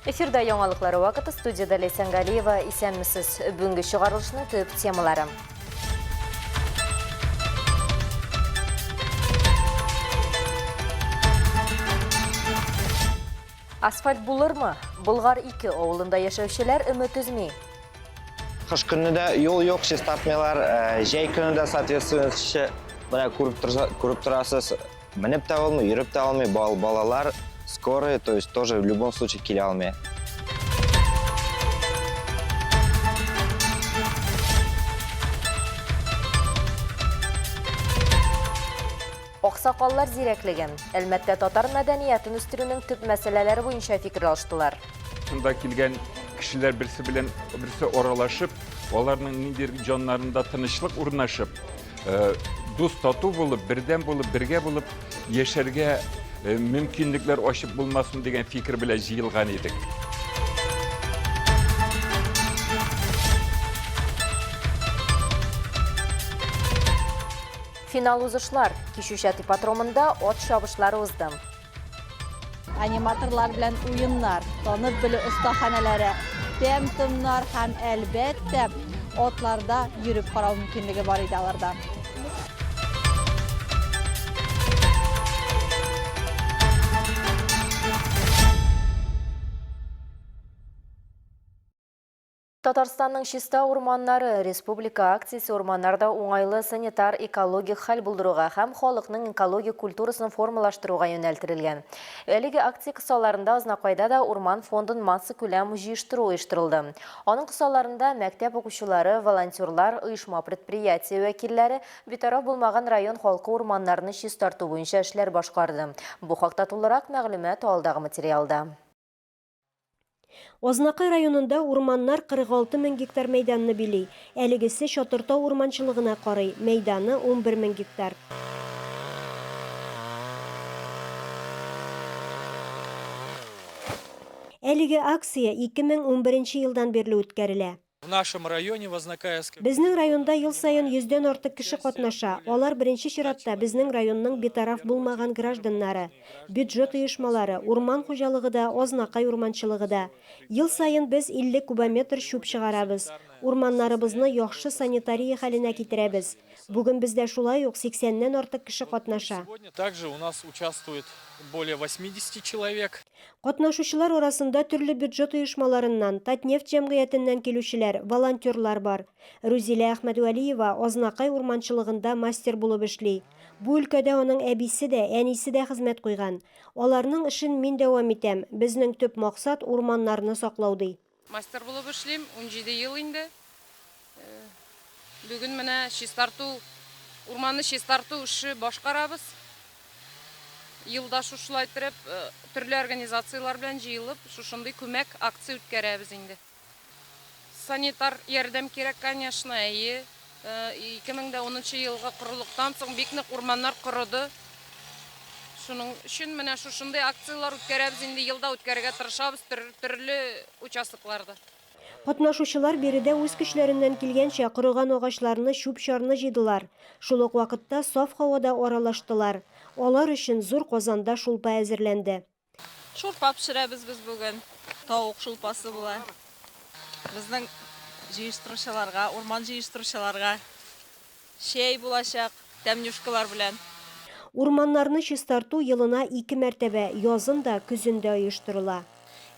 Эфирда яңалыклар вакыты студияда Ләйсән Галиева. Исәнмесез. Бүгенге чыгарылышның төп темалары. Асфальт булырмы? Болгар 2 авылында яшәүчеләр өмет өзми. Кыш көнне дә юл юк, чистартмыйлар. Э, җәй көне дә соответствующий менә күреп торса, күреп торасыз, менеп тә алмый, йөреп тә алмый, бал, балалар скорые, то есть тоже в любом случае килә алмый. Аксакаллар зирәклеге. Әлмәттә татар мәдәниятен үстерүнең төп мәсьәләләре буенча фикер алыштылар. Шунда килгән кешеләр берсе белән берсе аралашып, аларның ниндидер җаннарында тынычлык урнашып, э, дус тату булып, бердәм булып, бергә булып яшәргә э, мөмкинлекләр ачып булмасын дигән фикер белән җыелган идек. Финал узышлар. Кичүчат ипподромында ат чабышлары узды. Аниматорлар белән уеннар, танып белү остаханәләре, тәм-томнар һәм, әлбәттә, атларда йөреп карау мөмкинлеге бар иде аларда. Татарстанның чиста урманнары республика акциясе урманнарда уңайлы санитар-экологик хәл булдыруга һәм халыкның экологик культурасын формалаштыруга юнәлтерелгән. Әлеге акция кысаларында Азнакайда да урман фондын массакүләм җыештыру оештырылды. Аның кысаларында мәктәп укучылары, волонтерлар, оешма-предприятие вәкилләре, битараф булмаган район халкы урманнарны чистарту буенча эшләр башкарды. Бу хакта тулырак мәгълүмат алдагы материалда. Азнакай районында урманнар 46 мең гектар мәйданны били. Әлегесе Чатыртау урманчылыгына карый, мәйданы, 11 мең гектар. Әлеге акция 2011 елдан бирле үткәрелә. В нашем районе, в Азнакаевском. Безнең районда ел саен йөздән артык кеше катнаша. Алар, беренче чиратта, безнең районның битараф булмаган гражданнары. Бюджет оешмалары, урман хуҗалыгы да, Азнакай урманчылыгы да. Ел саен без 50 кубометр чүп чыгарабыз. Урманнарыбызны яхшы санитария хәленә китерәбез. Бүген бездә шулай ук сиксәннән артык кеше катнаша. Сегодня также у нас участвует более 80 человек. Катнашучылар арасында төрле бюджет оешмаларыннан, Татнефть җәмгыятеннән килүчеләр, волонтерлар бар. Рүзилә Әхмәтвәлиева Азнакай урманчылыгында мастер булып эшли. Бу өлкәдә аның әбисе дә, әнисе дә хезмәт куйган. Аларның эшен мин дәвам итәм. Безнең төп максат, урманнарны саклау, ди. Мастер булып эшлим, 17 ел инде. Бүген менә чистарту, урманны чистарту эше башкарабыз. Елда шушылай иттереп, төрле организацияләр белән җыелып, шушындый күмәк акция үткәрәбез инде. Санитар ярдәм кирәк, конечно, әйе. 2010 нчы елгы корылыктан соң бик нык урманнар корыды. Шуның өчен менә шушындый акцияләр үткәрәбез инде, елда үткәрергә тырышабыз төрле участокларда. Катнашучылар биредә үз көчләреннән килгәнчә корыган агачларны, чүп-чарны җыйдылар. Шул ук вакытта саф һавада аралаштылар. Алар өчен зур казанда шулпа әзерләнде. Шурпа пешерәбез без бүген. Тавык шулпасы була. Безнең җыештыручыларга, урман җыештыручыларга чәй булачак, тәмнюшкалар белән. Урманнарны чистарту елына ике мәртәбә, язын да, көзен дә оештырыла.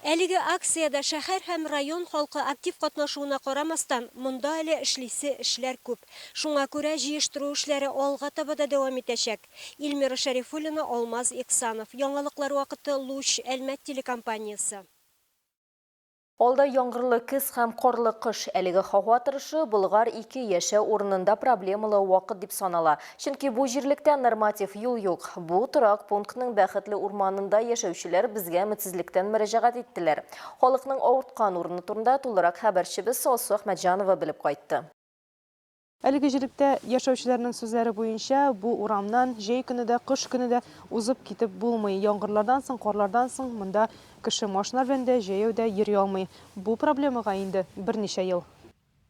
Әлеге акциядә шәһәр һәм район халкы актив катнашуына карамастан, монда әле эшлисе эшләр күп. Шуңа күрә җыештыру эшләре алга таба да дәвам итәчәк. Эльмира Шәрифуллина, Алмаз Иксанов. Яңалыклар вакыты, Луч, Әлмәт телекомпаниясе. Алда яңгырлы көз һәм карлы кыш. Әлеге һава торышы Болгар 2 яшәү урынында проблемалы вакыт дип санала. Чөнки бу җирлектә норматив юл юк. Бу торак пунктның Бәхетле урманында яшәүчеләр безгә өметсезлектән мөрәҗәгать иттеләр. Халыкның авырткан урыны турында тулырак хәбәрчебез Алсу Әхмәтҗанова белеп кайтты. Әлеге җирлектә яшәүчеләрнең сүзләре буенча, бу урамнан җәй көне дә, кыш көне дә узып китеп булмый. Яңгырлардан соң, карлардан соң монда кеше машина белән дә, җәяү дә йөри алмый. Бу проблемага инде берничә ел.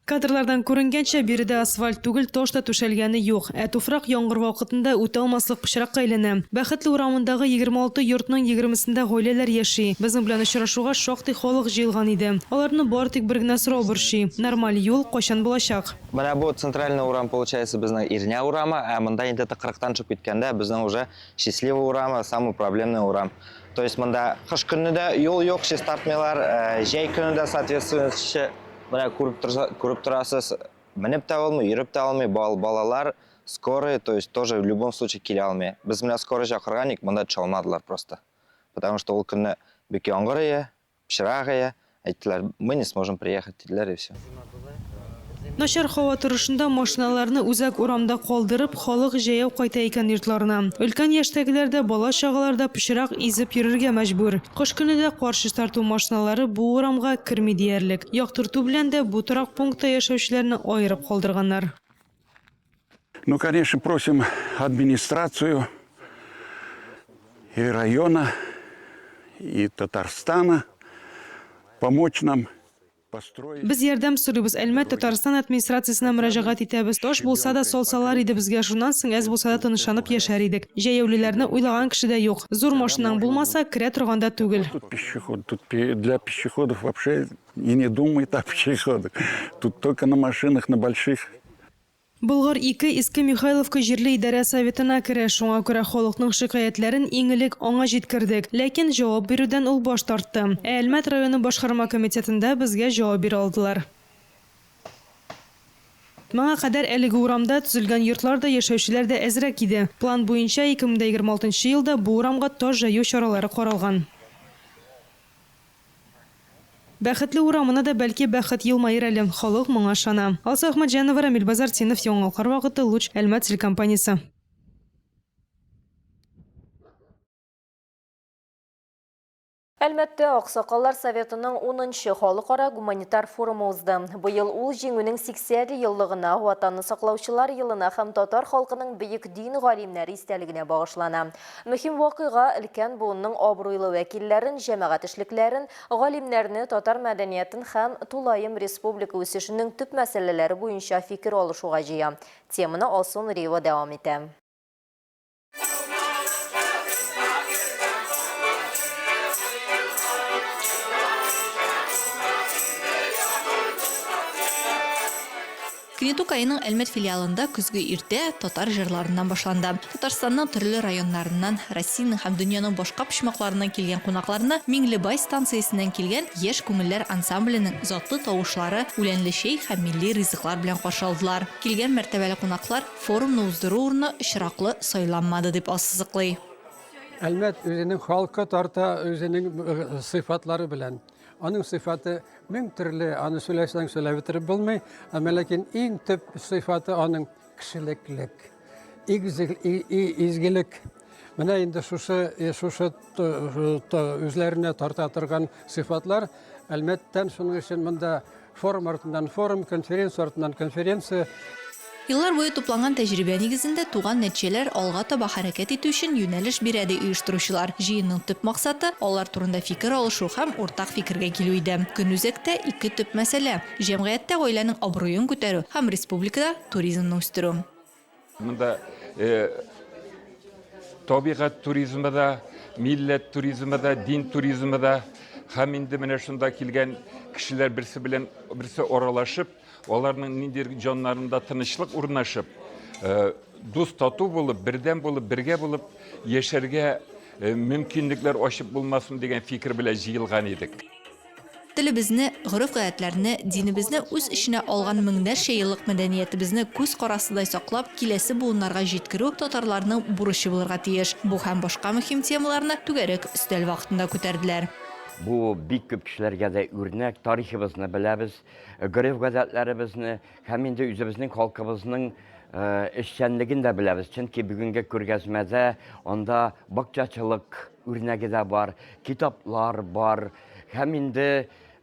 Кадрлардан күренгәнчә, биредә асфальт түгел, таш та түшәлгәне юк. Ә туфрак яңгыр вакытында үтә алмаслык пычракка әйләнә. Бәхетле урамындагы 26 йортның егермесендә гаиләләр яши. Безнең белән очрашуга шактый халык җыелган иде. Аларны бары тик бер генә сорау борчый, нормаль юл кайчан булачак? Менә бу центральный урам, получается, безнең Ирня урамы, ә монда инде тыкрыктан төшеп киткәндә безнең уже Счастливый урамы, самый проблемный урам. То есть монда кыш көнне дә юл юк, чистартмыйлар, җәй көне дә соответствующий менә күреп торса, күреп торасыз, менеп тә булмый, йөреп тә алмый, бал, балалар скорый, то есть тоже в любом случае килә алмый. Без менә скорый чакырган идек, монда төшә алмадылар просто. Потому что ул көнне бик яңгыр ие, Пычрак ие, әйттеләр, мы не сможем приехать, диделәр и все. Начар һава торышында машиналарны үзәк урамда калдырып, халык җәяү кайта икән йортларына. Өлкән яшьтәгеләр дә, бала-чагалар да пычрак изеп йөрергә мәҗбүр. Кыш көне дә кар чистарту машиналары бу урамга керми диярлек. Яктырту белән дә бу торак пунктта яшәүчеләрне аерып калдырганнар. Ну, конечно, просим администрацию и района, и Татарстана помочь нам построить. Без ярдәм сорыйбыз, Әлмәт, Татарстан администрациясенә мөрәҗәгать итәбез. Таш булса да салсалар иде безгә, шуннан соң әз булса да тынычланып яшәр идек. Җәяүлеләрне уйлаган кеше дә юк. Зур машинаң булмаса, керә торган да түгел. Тут пешеход, тут для пешеходов вообще и не думает о пешеходах. Тут только на машинах, на больших. Болгар 2 Иске Михайловка җирле идарә советына керә, шуңа күрә халыкның шикаятьләрен иң элек аңа җиткердек. Ләкин җавап бирүдән ул баш тартты. Ә Әлмәт районы башкарма комитетында безгә җавап бирә алдылар. Моңа кадәр әлеге урамда төзелгән йортлар да, яшәүчеләр дә әзрәк иде. План буенча, 2026 нчы елда бу урамга таш җәю чаралары каралган. Бәхетле урамына да бәлки бәхет елмаер әле, халык моңа ышана. Алсу Әхмәтҗанова, Рамил Базартдинов, Яңалыклар вакыты, Луч, Әлмәт телекомпаниясе. Әлмәттә Аксакаллар советының унынчы халыкара гуманитар форумы узды. Быел ул Җиңүнең 80 еллыгына, Ватанны саклаучылар елына һәм татар халкының бөек дин галимнәре истәлегенә багышлана. Мөһим вакыйга өлкән буынның абруйлы вәкилләрен, җәмәгать эшлекләрен, галимнәрне татар мәдәниятен һәм тулаем республика үсешенең төп мәсьәләләре буенча фикер алышуга җыя. Теманы Алсу Нуриева дәвам итә. Кнету КАИның Әлмәт филиалында көзге иртә татар җырларыннан башланды. Татарстанның төрле районнарыннан, Россиянең һәм дөньяның башка почмакларыннан килгән кунакларны Миңлебай станциясеннән килгән Яшь күңелләр ансамбленең затлы тавышлары, үләнле чәй һәм милли ризыклар белән каршы алдылар. Килгән мәртәбәле кунаклар форумны уздыру урыны очраклы сайланмады дип ассызыклый. Әлмәт үзенең халкы тарта, үзенең сыйфатлары белән. Аның сыйфаты мең төрле, аны сөйләсәң сөйләп бетереп булмый, әмма ләкин иң төп сыйфаты аның кешелеклек, изгелек. Менә инде шушы э, шушы үзләренә тарта торган сыйфатлар Әлмәттән шуның өчен монда Форум артыннан форум, конференция артыннан конференция. Еллар буе тупланган тәҗрибә нигезендә туган нәтиҗәләр алга таба хәрәкәт итү өчен юнәлеш бирә, ди оештыручылар. Җыенның төп максаты, алар турында фикер алышу һәм уртак фикергә килү иде. Көнүзәктә ике төп мәсьәлә, җәмгыятьтә гаиләнең абруен күтәрү һәм республикада туризмны үстерү. Монда табигать туризмы да, милләт туризмы да, дин туризмы да һәм инде менә шунда килгән кешеләр берсе белән берсе аралашып, аларның ниндидер җаннарында тынычлык урнашып, дус тату булып, бердәм булып, бергә булып яшәргә мөмкинлекләр ачып булмасын дигән фикер белән җыелган идек. Телебезне, гореф-гадәтләрне, динебезне үз эченә алган меңнәрчә еллык мәдәниятебезне күз карасыдай саклап, киләсе буыннарга җиткерү татарларның бурычы булырга тиеш. Бу һәм башка мөһим темаларны түгәрәк өстәл вакытында күтәрделәр. Бу бик күп кешеләргә дә үрнәк, тарихыбызны беләбез, гореф-гадәтләребезне һәм инде үзебезнең халкыбызның эшчәнлеген дә беләбез. Чөнки бүгенге күргәзмәдә анда бакчачылык үрнәге дә бар, китаплар бар. Һәм инде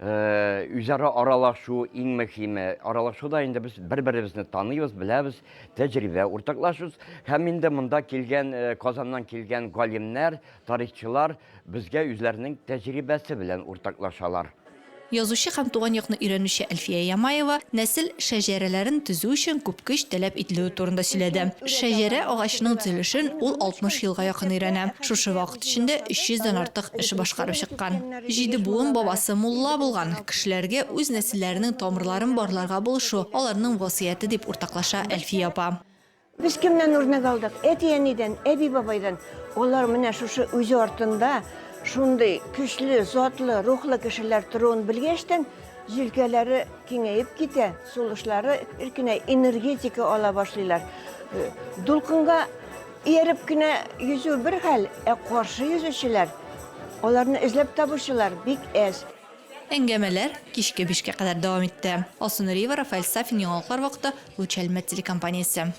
үзара аралашу иң мөһиме. Аралашуда инде без бер-беребезне таныйбыз, беләбез, тәҗрибә уртаклашабыз. Һәм инде монда килгән, Казаннан килгән галимнәр, тарихчылар безгә үзләренең тәҗрибәсе белән уртаклашалар. Язучы һәм туган якны өйрәнүче Әлфия Ямаева нәсел шәҗәрәләрен төзү өчен күп көч таләп ителүе турында сөйләде. Шәҗәрә агачының төзелешен ул 60 елга якын өйрәнә. Шушы вакыт эчендә 300 дән артык эш башкарып чыккан. Җиде буын бабасы мулла булган. Кешеләргә үз нәселләренең тамырларын барларга булышу, аларның васыяте, дип уртаклаша Әлфия апа. Без кемнән үрнәк алдык? Әти-әнидән, әби-бабайдан. Алар менә шушы үзе артында шундый көчле, затлы, рухлы кешеләр торуын белгәчтен, җилкәләре киңәеп китә, сулышлары иркенә, энергетика ала башлыйлар. Э, дулкынга ияреп кенә йөзү бер хәл, ә каршы йөзүчеләр, аларны эзләп табучылар бик әз. Әңгәмәләр кичке бишкә кадәр дәвам итте. Алсу Нуриева, Рафаэль Сафин, Яңалыклар вакыты, Луч Әлмәт телекомпаниясе.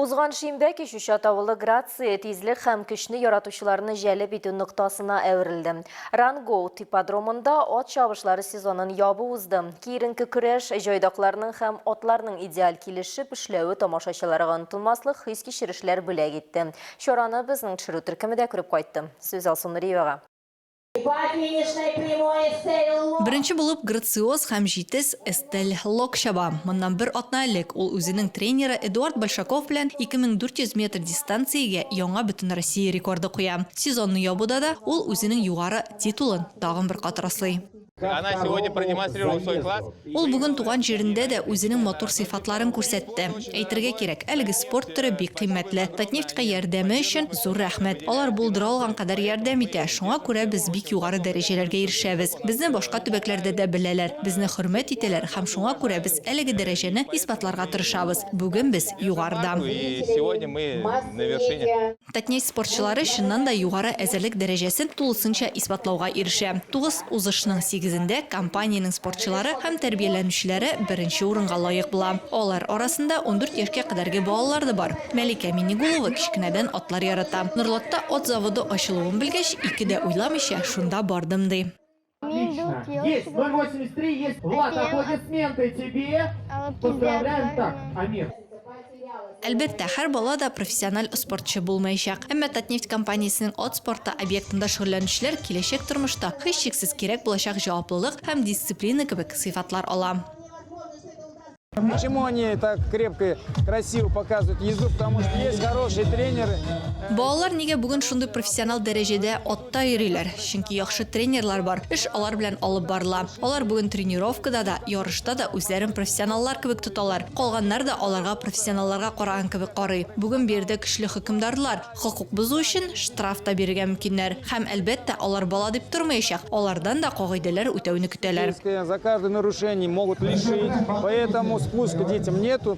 Узган шимбә кич Үчат авылы Грация тизлек һәм көчне яратучыларны җәлеп итү ноктасына әверелде. Рангоут ипподромында ат чабышлары сезонын ябу узды. Киеренке көрәш, җайдакларның һәм атларның идеаль килешеп эшләве тамашачыларга онытылмаслык хис-кичерешләр бүләк итте. Чараны безнең төшерү төркеме дә күреп кайтты. Сүз Алсу Нуриевага. Беренче булып грациоз һәм җитез Эстель Лок чаба. Моннан бер атна элек ул үзенең тренеры Эдуард Большаков белән 2400 метр дистанциягә яңа бөтенроссия рекорды куя. Сезонны ябуда да ул үзенең югары титулын тагын бер кат раслый. Она сегодня продемонстрировала свой класс. Ул бүген туган җирендә дә үзенең матур сыйфатларын күрсәтте. Әйтергә кирәк, әлеге спорт төре бик кыйммәтле. Татнефтькә ярдәме өчен зур рәхмәт. Алар булдыра алган кадәр ярдәм итә, шуңа күрә без бик югары дәрәҗәләргә ирешәбез. Безне башка төбәкләрдә дә беләләр, безне хөрмәт итәләр һәм шуңа күрә без әлеге дәрәҗәне исбатларга тырышабыз. Бүген без югарыда. И сегодня мы на вершине. Татнефть спортчылары чыннан да югары әзерлек дәрәҗәсен тулысынча исбатлауга ирешә. Тугыз узышның сигезендә компаниянең спортчылары һәм тәрбияләнүчеләре беренче урынга лаек була. Алар арасында 14 яшькә кадәрге балалар да бар. Мәликә Миннегулова кечкенәдән атлар ярата. Норлатта ат заводы ачылуын белгәч, ике дә уйламыйча, шунда бардым, ди. Мин дүрт ел Есть 0,83, есть. Влад, Әтием аплодисменты тебе. алып килде Поздравляем. Так, атларны. Амир. Әлбәттә, һәр бала да профессиональ спортчы булмаячак. Әмма Татнефть компаниясенең ат спорты объектында шөгыльләнүчеләр киләчәк тормышта һичшиксез кирәк булачак җаваплылык һәм дисциплина кебек сыйфатлар ала. Почему они так крепко, красиво показывают езду? Потому что есть хорошие тренеры. Балалар нигә бүген шундый профессионал дәрәҗәдә атта йөриләр? Чөнки яхшы тренерлар бар, эш алар белән алып барыла. Алар бүген тренировкада да, ярышта да үзләрен профессионаллар кебек тоталар. Калганнар да аларга профессионалларга караган кебек карый. Бүген биредә көчле хөкемдарлар, Хокук бозу өчен штраф та бирергә мөмкиннәр. Һәм, әлбәттә, алар бала дип тормаячак, алардан да кагыйдәләр үтәүне көтәләр. За каждое нарушение могут лишить, поэтому спуска детям нету.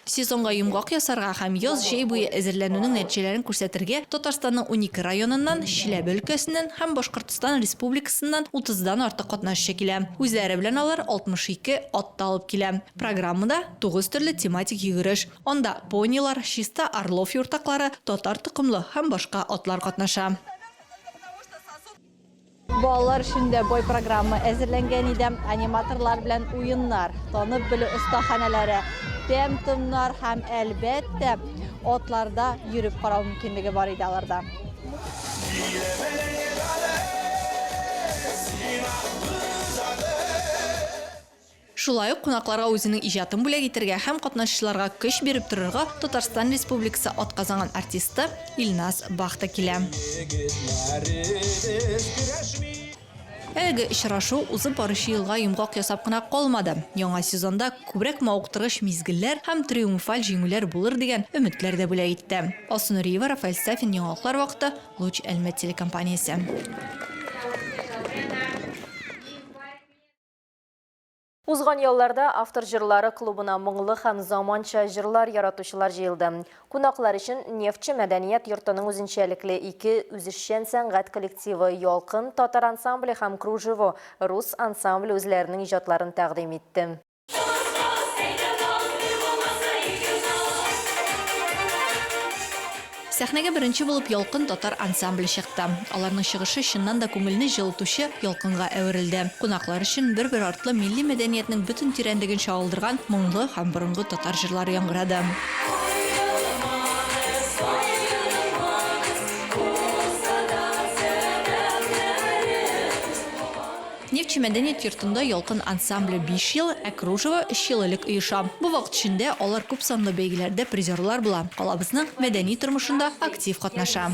Сезонга йомгак ясарга һәм яз-җәй буе әзерләнүнең нәтиҗәләрен күрсәтергә Татарстанның 12 районыннан, Чиләбе өлкәсеннән һәм Башкортстан Республикасыннан утыздан артык катнашчы килә. Үзләре белән алар 62 ат та алып килә. Программада, тугыз төрле тематик йөгереш. Анда понилар, чиста Орлов юртаклары, татар токымлы һәм башка атлар катнаша. Балалар өчен дә бай программа әзерләнгән иде. Аниматорлар белән уеннар, танып белү остаханәләре, тәм-томнар һәм, әлбәттә, атларда йөреп карау мөмкинлеге бар иде аларда. Шулай ук кунакларга үзенең иҗатын бүләк итәргә һәм катнашучыларга көч биреп торырга Татарстан Республикасы атказанган артисты Илназ Бах та килә. Әлеге очрашу узып баручы елга йомгак ясап кына калмады, яңа сезонда күбрәк мавыктыргыч мизгелләр һәм триумфаль җиңүләр булыр дигән өметләр дә бүләк итте. Алсу Нуриева, Рафаэль Сафин, Яңалыклар вакыты, Луч Әлмәт телекомпаниясе. Узган ялларда Автор җырлары клубына моңлы һәм заманча җырлар яратучылар җыелды. Кунаклар өчен Нефтьче мәдәният йортының үзенчәлекле ике үзешчән сәнгать коллективы Ялкын татар ансамбле һәм Кружево рус ансамбле үзләренең иҗатларын тәкъдим итте. Сәхнәгә беренче булып Ялкын татар ансамбле чыкты. Аларның чыгышы чыннан да күңелне җылытучы ялкынга әверелде. Кунаклар өчен бер-бер артлы милли мәдәниятнең бөтен тирәнлеген чагылдырган моңлы һәм борынгы татар җырлары яңгырады. Нефтьче мәдәният йортында Ялкын ансамбле биш ел, ә Кружево өч ел элек оеша. Бу вакыт эчендә алар күпсанлы бәйгеләрдә призерлар була, калабызның мәдәни тормышында актив катнаша.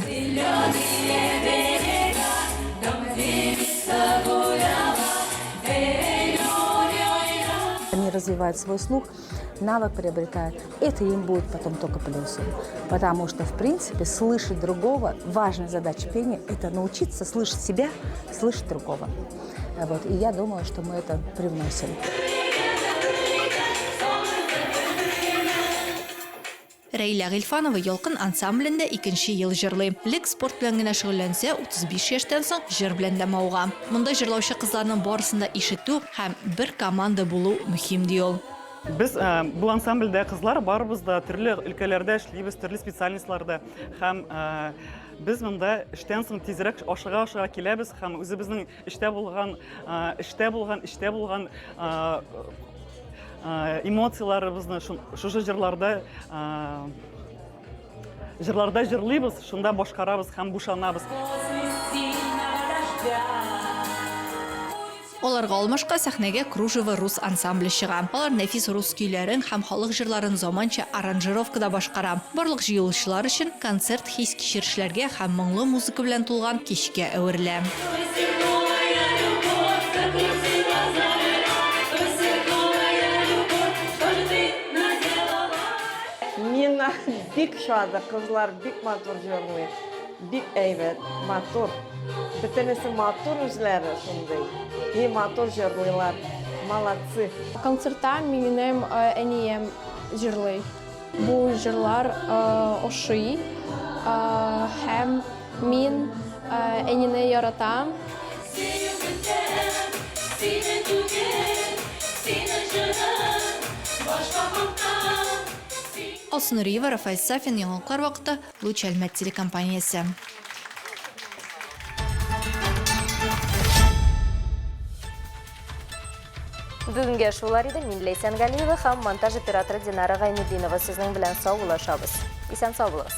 Они развивают свой слух, навык приобретают. Это им будет потом только плюсом. Потому что, в принципе, слышать другого, важная задача пения – это научиться слышать себя, слышать другого. Вот. И я думаю, что мы это привносим. Рәйлә Гыйльфанова Ялкын ансамблендә икенче ел җырлый. Элек спорт белән генә шөгыльләнсә, 35 яшьтән соң җыр белән дә мавыга. Монда җырлаучы кызларның барысын да ишетү һәм бер команда булу мөһим, ди ул. Без бу ансамбльдә кызлар барыбыз да төрле өлкәләрдә эшлибез, төрле специальностьларда. Һәм без монда эштән соң тизрәк ашыга-ашыга киләбез һәм үзебезнең эштә булган, эштә булган, эштә булган эмоцияләребезне шушы җырларда җырларда җырлыйбыз, шунда башкарабыз һәм бушанабыз. Аларга алмашка сәхнәгә Кружево рус ансамбле чыга. Алар нәфис рус көйләрен һәм халык җырларын заманча аранжировкада башкара. Барлык җыелучылар өчен концерт хис-кичерешләргә һәм моңлы музыка белән тулган кичкә әверелә. Миңа бик шады, кызлар бик матур җырлый, бик әйбәт, матур. Бөтенесе матур үзләре шундый. И матур җырлыйлар. Молодцы. Концертта минем әнием җырлый. Бу җырлар ошый һәм мин әнине яратам. Сөю көтәм, сине түгел, сине җырым, башка хактан. Алсу Нуриева, Рафаэль Сафин, Яңалыклар вакыты, Луч Әлмәт телекомпаниясе. Бүгенгә шулар иде. Мин Ләйсән Галиева һәм монтаж операторы Динара Гайнетдинова сезнең белән саубуллашабыз. Исән сау булыгыз.